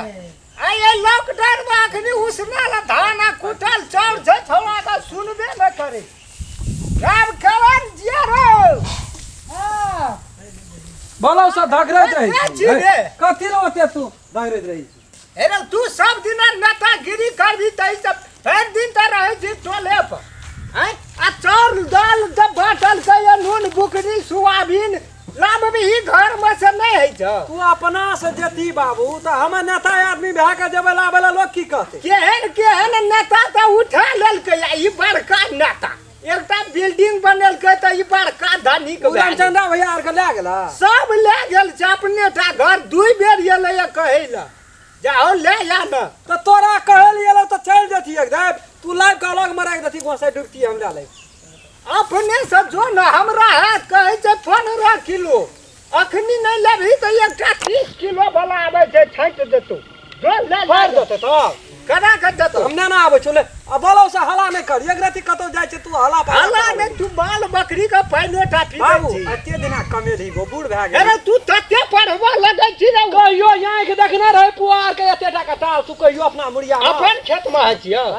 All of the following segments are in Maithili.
भैया आइ लॉकडाउन में अखनी उसनल धान आ कुटल चाउर छै छौड़ा के सुनबे न करे राम कवन जिया रो हाँ बोलो सब धगरैत रही ए, छी रे। कथी रे ओते तू धगरैत रही अरे तू सब दिन नेतागिरी करबी तऽ ई सब भरि दिन तऽ रहै छी टोले पर आँय आ चाउर दाल जब बाँटल के नून बुकनी सुआबीन लाबबही घर में से नहि होइ छौ तू अपना से जेती बाबू तऽ हम नेता आदमी भए के जेबै लाबै लए लोग की कहतै केहन केहन नेता तऽ उठा लेलकै आ ई बड़का नेता एकटा बिल्डिंग बनेलकै तऽ ई बड़का धनिक भए गेलै। रामचंद्र भैया आर के लए गेला सब लए गेल छै अपने टा घर दुइ बेर एलैए कहै लए जाहो ले आ ने तऽ तोरा कहै लए एलौ तऽ चलि जेती एकदम तू लाबि कऽ अलग मे राखि देती गोसाइ डूबती हम लए लेब अपने से जो ने हमरा हाथ कहै छै 15 किलो अखनी नहि लेबही तऽ एकटा 30 किलो वाला आबै छै छाँटि देतौ जो ले फाड़ि ले देतै तब केना के देतौ हम नहि ने आबै छौ ले आ बोलौ से हला नहि कर एक राति कतौ जाइ छै तू हला पाला हला करऽ नहि तू बाल बकरी के पानिओ टा पीबै बाबू छी एते दिना कमेलही गो बूढ़ भए गेल अरे तू तते पढ़बऽ लगै छी ने कहियो आँखि देखने रहै पुआर के एते टा के टाल तू कहियो अपना मुड़िया मे। अपन खेत मे होइ छियै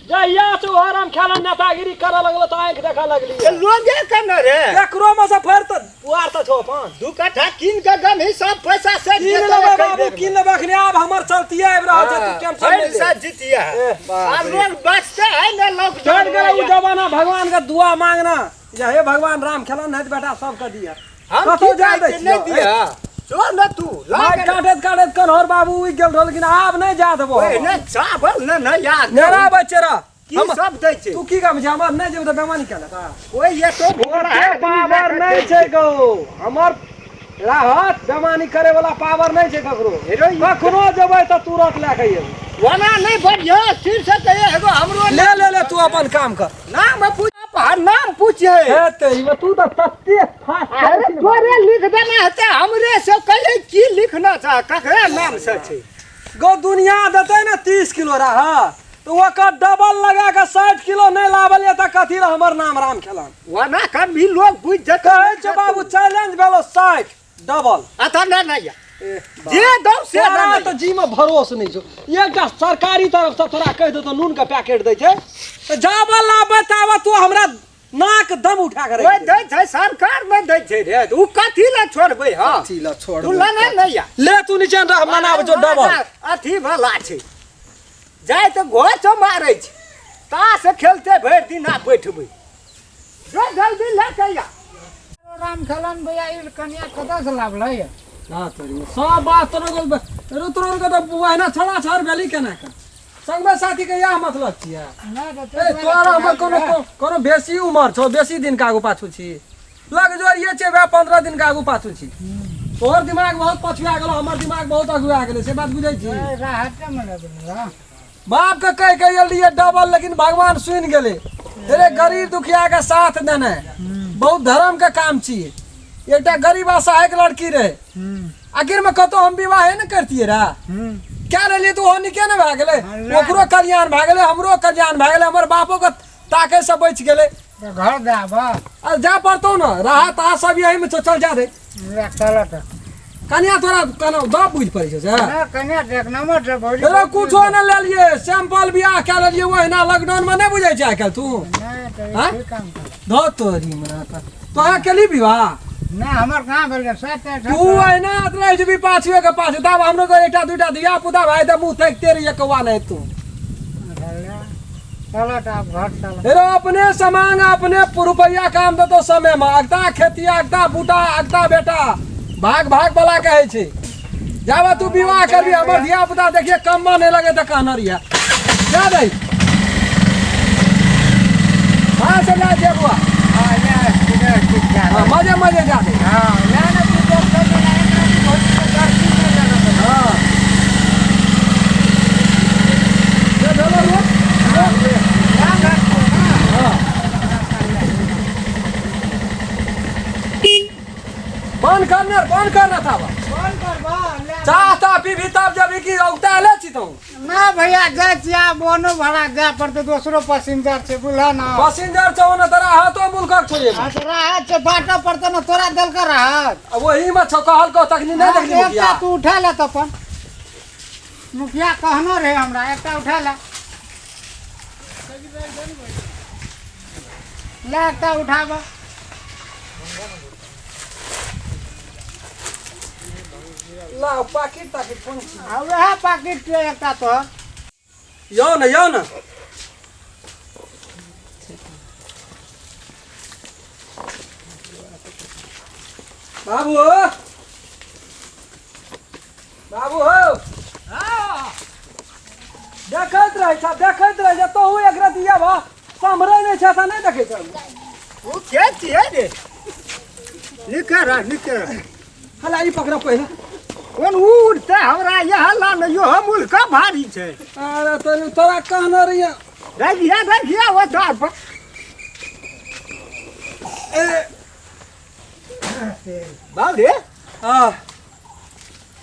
जहिया से ओ हराम खेला नेतागिरी करऽ लगलो तऽ आँखि देखऽ लगली लोगे के ने रे एकरो मे से फड़ तऽ पुआर तऽ छौ अपन 2 कट्ठा कीन के गमही सब पैसा से कीन लेबै बाबू कीन लेबै अखने आब हमर चलतिये आबि रहल छै तू टेंशन नहि ले से जीतिए एह, बाप आ रे। लोग बचते है ने चढ़ गेलै उ लॉकडाउन जमाना भगवान के दुआ मांगना जे हे भगवान राम खेलन है बेटा सबके दिया हम कतौ की जाय कहै दै छियै, नहि छियौ। दिया जो ने तू मारि काटैत काटैत कन्हर बाबू उगि गेल रहल लेकिन आब नहि जा देबो हम। ने चावल ने ने याद नेरा बच्चे रह की सब दै छै तू की काम छै हमर नहि जेबै तऽ बेमानी केला ता ओहि ये तो भोर है पावर नहि छै गौ हमर राहत बेमानी करे वाला पावर नहि छै ककरो कखनो जेबै तऽ तुरत लए के अयबै ओना नहि बढ़िया सिर से कहिए एगो हमरो ले ले ले तू अपन काम कर नाम पूछ नाम पूछे हे तेरी तू तऽ तते फास्ट अरे तोरे लिख देना हेतै हमरे से कहिए की लिखना छै ककरे नाम से छै गौ दुनिया देतै ने 30 किलो राहत तऽ ओकर डबल लगा कऽ 60 किलो नहि लाबल तऽ कथी लए हमर नाम राम खेलन ओना कर भी लोग बुझ जेतै कहै छै बाबू चैलेंज भेलो 60 डबल अतः नहि नहि जे दौ से तोरा नहि तऽ जी में भरोस नहि छौ एकटा सरकारी तरफ से तोरा कहि देतौ नून के पैकेट दै छै तऽ जाबऽ लाबऽ ताबऽ तू हमरा नाक दम उठा के ओहि राखि दै छै सरकार नहि दै छै रे ओ कथी लए छोड़बै हँ कथी लए छोड़बै? तू लेने नहि या ले तू नीचे रह मनाबै छौ डबल अथी वाला छै जाइ तऽ घोच मारै छै ताश खेलते भरि दिन आ बैठबै जो जल्दी लए के या राम खेलन भैया ई कनिया कतऽ से लाबलै हाँ तोरी सब बात तोरो के तोरो के तऽ ओहिना छड़ा छड़ भेली केना के संगमे साथी के इएह मतलब छियै नहि ए तोरा हमर कोनो कोनो बेसी उमर छौ बेसी दिन के आगू पाछू छी लग जोड़िए छै वएह 15 दिन के आगू पाछू छी तोहर दिमाग बहुत पछुआ गेलो हमर दिमाग बहुत अगुआ गेलै से बात बुझै छी राहते में लगल बाप के कह के एलिए डबल लेकिन भगवान सुनि गेलै अरे गरीब दुखिया के साथ देने बहुत धर्म के काम छी एकटा गरीब असहाय लड़की रहे आखिर में कतौ हम विवाहे ने करतियै रे क्या रहलियै तऽ ओहो नीके ने भए गेलै ओकरो कल्याण भए गेलै हमरो कल्याण भए गेलै हमर बापो के ताके से बचि गेलै तऽ घर जाब आ जा पड़तौ ने राहत आ सब यही में छौ, चल जा रे चल तऽ कनिया तोरा केना दब बुझि पड़ै छौ से नहि कनिया एक नंबर छै भौजी रे कुछो ने लेलियै सैंपल बियाह कए लेलियै ओहिना लॉकडाउन में नहि बुझै छै आइ काल्हि तू नहि तऽ हाँ? ई काम कर धो तोरी मना तोरा केली विवाह नहि हमर कहाँ भेलै सात आठ तू एना रहि जेबी पाछुए के पाछू तब हमरो के एकटा दूटा धिया पुता भाई तऽ मुँह ताकिते रहिए कौआ नहि तू चल तऽ आब घर चल हेरो अपने समांग अपने रुपैया काम देतो समय में अगता खेती अगता बूटा अगता बेटा भाग भाग वाला कहै छै जाबे तू विवाह करबी हमर धिया पुता देखिए कम्मा नहि लगे तऽ कहने रहिए जा दे हाँ से जा दे बुआ हाँ ले ठीक ठीक जा हाँ मजे मजे जा दे हाँ ले ने तू डॉक्टर ने एक राति भौजी के गर्मी नहि लगत हाँ ले भेलो रे। जा घर पर ना हाँ बंद करने बंद करना था बा। फोन करबा ले चाह ताह पीबी तब जब की औगता ले छी तू ना भैया जाइ छियै आब बोनो भाड़ा जाय पड़तै दोसरो पैसेंजर छै बुझल ना पसिंजर छौ ने तोरा हाथो मुल्कक छौ एगो। हाँ तो राहत छै बाँटऽ पड़तै ने तोरा देलकै राहत आ ओही में छौ कहल को तखनी नहीं देखली एकटा मुखिया तू उठा ले तऽ अपन मुखिया कहनो रहे हमरा एकटा उठा ला, ला एकटा उठाब। ला पाकिट ताकिट कोन छी? आ वएह पाकिट छै एकटा तोहर। यौ ने, यौ ने। बाबू हो, बाबू हो। हाँ। देखैत रहै छ, देखैत रहै छ, तोहू एक रति आबह, सम्हरै नहि छ तऽ नहि देखै छ। ओ के छियै रे? निके रह, निके रह। हला ई पकड़ पहिले। कोन उ उठतै हमरा इएह ला ने, यो मुल्क भारी छै। अरे तोरा तोरा कहने रहियै। रखिया, रखिया ओ द्वार पर। बाप रे। हाँ।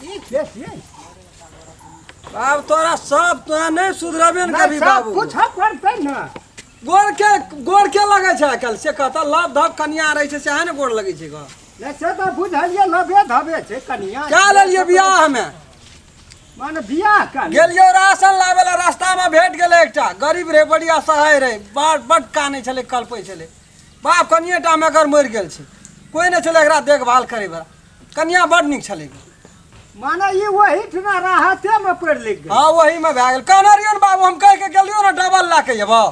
ई के छियै? बाब तोरा सब तोरा नहि सुधरबे ने कभी बाबू। पूछऽ पड़तै ने। गोड़ के, गोड़ के लगै छै आइ काल्हि से कहता, लव धव कनिया रहै छै सएह ने गोड़ लगै छै गो। नहि से तऽ बुझलियै, लभे धबे छै कनिया। क्या लेलियै बियाह मे? माने बियाह का गेलियो राशन लाबै ला, रास्ता मे भेट गेलै एकटा गरीब रहे, बड़ी असहाय रहे, बड़ बड कानै छलै, कलपै छलै। बाप कनिये टा मे एकर मरि गेल छै, कोइ नहि छलै एकरा देखभाल करै बला। कनिया बड नीक छलै। माने ई वही ठिना राहते मे पड़ि लागि गेल। हाँ, वही मे भए गेल। कहने रहियो ने बाबू, हम कहि के गेलियो ने डबल लए के एबौ।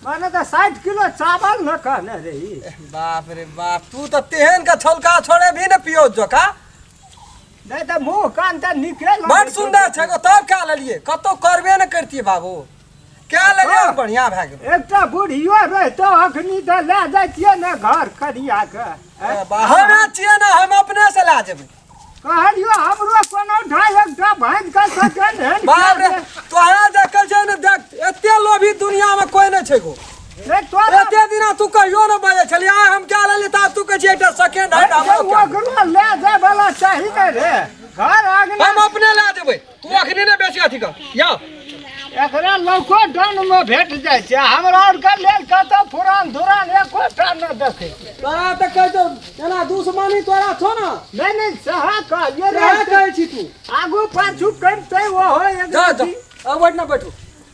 माने तऽ 60 किलो चावल न कहने रही। बाप रे बाप, तू तऽ तेहन के छौलका छोड़े भी ने पियो जका। नहि तऽ मुँह कान तऽ नीके लगै बड छै। सुन्दर छै गो, तब क्या लेलियै? कतौ करबे ने करतियै बाबू, क्या लेलियै? हाँ। बढ़िया भए गेल। एकटा बुढ़ियो रहितौ अखनी तऽ लए जैतियै ने घर कनिया के। हमे छियै ने, हम अपने से लए जेबै। कहलियो हमरो कोनो ढाई एकटा भाँज के सेकेंड हैंड। बाप रे, तोहरा देखै छै ने, देख एते लोभी दुनिया में कोई नहि छै गो। नहि तोरा एते दिना तू कहियो ने बजै छलियै, आइ हम क्या लेलियै तऽ आब तू कहै छियै एकटा सेकेंड हैंड हमरो क्या लेबै? ओकरो लए जाय वाला चाही ने रे घर आंगना। हम अपने लए जेबै, तू अखने ने बेसी अथी कर यौ। एकरा लौको डन मे भेट जाइ छै, हमरा आरके लेल कतौ फुरान धुरान एकोटा नहि देखै छियै। तोरा तऽ कहै छौ एना दुश्मनी तोरा छौ ने। नहि नहि, सएह कहलियै सएह रे। कहै छी तू। आगू पाछू करितै ओहो एक जा जा, अब बैठ ना, बैठू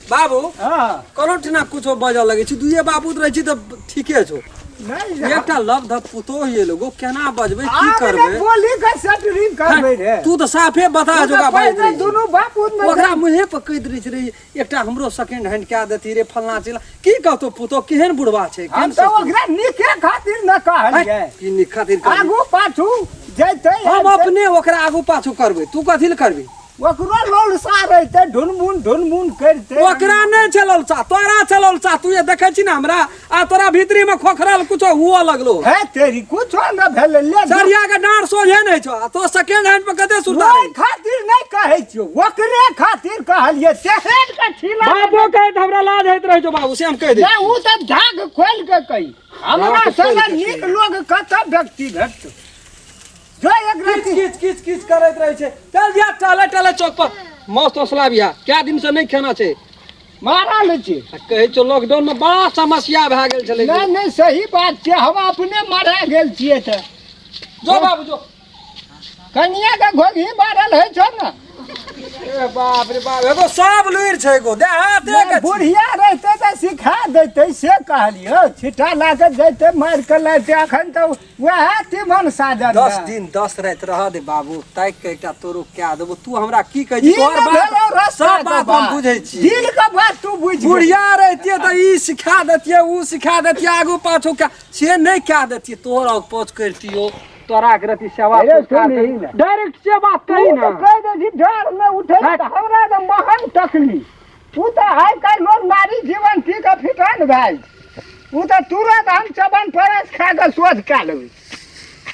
बाबू। हाँ। कोनो ठिना कुछो बजऽ लगै छी, दुइये बाबू रहै छी तऽ ठीके छौ। नहि एकटा लव धप पुतोह एलो गो, केना बजबै, की आब ने करबै? बोली के सेटरिंग करबै रे। तू तऽ साफे बता तू तऽ जोगा बाजैत पहिने रहै छी। दुनू बापूत मे ओकरा मुँहे पर कहि दै छै रे, एकटा हमरो सेकेंड हैंड कए देती रे फलना चिलना। की कहतो पुतोह केहन बुढ़वा छै, हम केहन तऽ ससुर? ओकरा नीके खातिर न कहलियै। की नीक खातिर कहली? आगू पाछू जैतै हम आबितै। अपने ओकरा आगू पाछू करबै, तू कथी लए करबी? ओकरो लौलसा रहितै, ढुनमुन ढुनमुन करितै। ओकरा नहि छै लौलसा, तोरा छै लौलसा। तू ये देखै छी ने हमरा आ तोरा भीतरी में खोखरल कुछो हुआ लगलो। हे तेरी, कुछो न भेलै ले। सरिया के डाँड़ सोझे नहि छौ आ तो सेकेंड हैंड पर कते सुरता ओहि रहै? खातिर नहि कहै छियौ, ओकरे खातिर कहलियै तेहन के छिला। बाबो कहैत हमरा लाज होइत रहै छौ बाबू, से हम कहि दै। नहि ओ तऽ झाग खोलि के कही, हमरा झाग खोलि सङ्गे के नीक कही। लोग कतऽ व्यक्ति भेटतौ जो एक किच रति किच किच किच करैत रहै छै। चल जा टहले टहले चौक पर, मस्त हौसला बिया, क्या दिन से नहि खेना छै। मारल छी। आ कहै छौ लॉकडाउन में बड़ा समस्या भए गेल छलै। नहि नहि, सही बात छै, हम अपने मरा गेल छियै तऽ। जो बाबू जो। कनिया के घोघी मारल होइ छौ ने। ए बाप रे बाप, एगो सब लुरि छै एगो देहाते के छी। बुढ़िया रहितै तऽ सिखा दैतै, से कहलियौ। छिटा लए कऽ जैतै, मारि कऽ लैतै। अखन तऽ वएह तीमन साजल 10 है। दिन 10 राति रह दे बाबू, ताकि के एकटा तोरो कए देबो। तू हमरा की कहै छी? ई तोहर ने बात भेलौ रस्ता सब के बात हम बात। बुझै छी। दिल के बात तू बुझि गेल। बुढ़िया रहितियै तऽ ई सिखा देतियै, ऊ सिखा देतियै, आगू पाछू कए से नहि कए देतियै, तोहर आग पोछ करितियौ, तोरा के रति सेवा अरे पुरस्कार सुनही करी। ने। डायरेक्ट से बात कही तू ना। तऽ कहि दै छी डर नहि उठै हट। तऽ हमरा तऽ महान तकलीफ। ऊ तऽ आइ काल्हि लोग नारी जीवन पी कऽ फिटान भए जाइ छै। ऊ तऽ तुरंत हम चबन परस खा कऽ शोध कए लेबै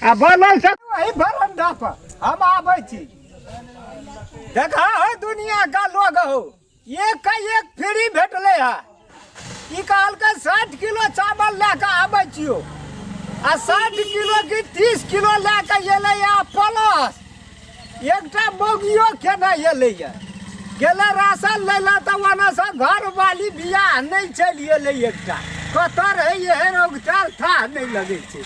आ बनल से एहि बरंडा पर हम आबै छी। देखा है दुनिया का लोग हो, एक का एक फ्री भेटलै है। ई कहलकै 60 किलो चावल लए कऽ आबै छियौ, आ 60 किलो की 30 किलो लए कऽ एलै आ प्लस एकटा मौगियो केना एलैए। गेलै राशन लै लए तऽ ओनऽसँ घरवाली बियाह नहि चलि एलै एकटा, कतऽ रहै एहन औगतार थाह नहि लगै छै।